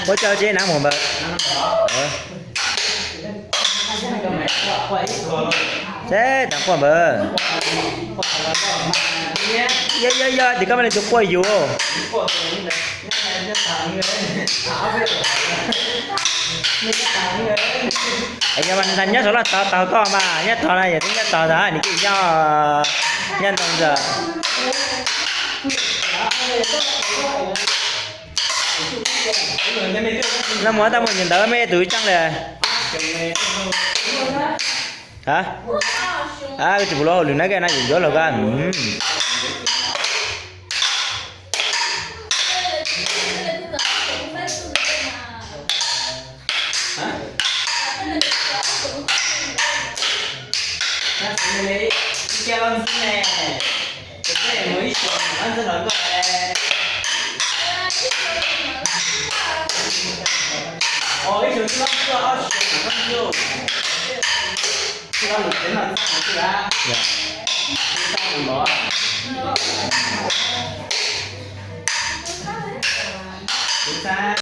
Ua cov tsev nab muag npawg. Seb tas quaj npawg. Yog yog yog, tim koj mas li tus quaj yus. Yog mas nyob saum loj tog taug koj mas nyob tog na, yog twb nyob tog ntag nws cia nyob, nyob ntoo ntag. Nag hmo tab muaj ntawd mej tus tseeb li. Ha, tsis pum lub hauj lwm na, koj na yus yuav los koj.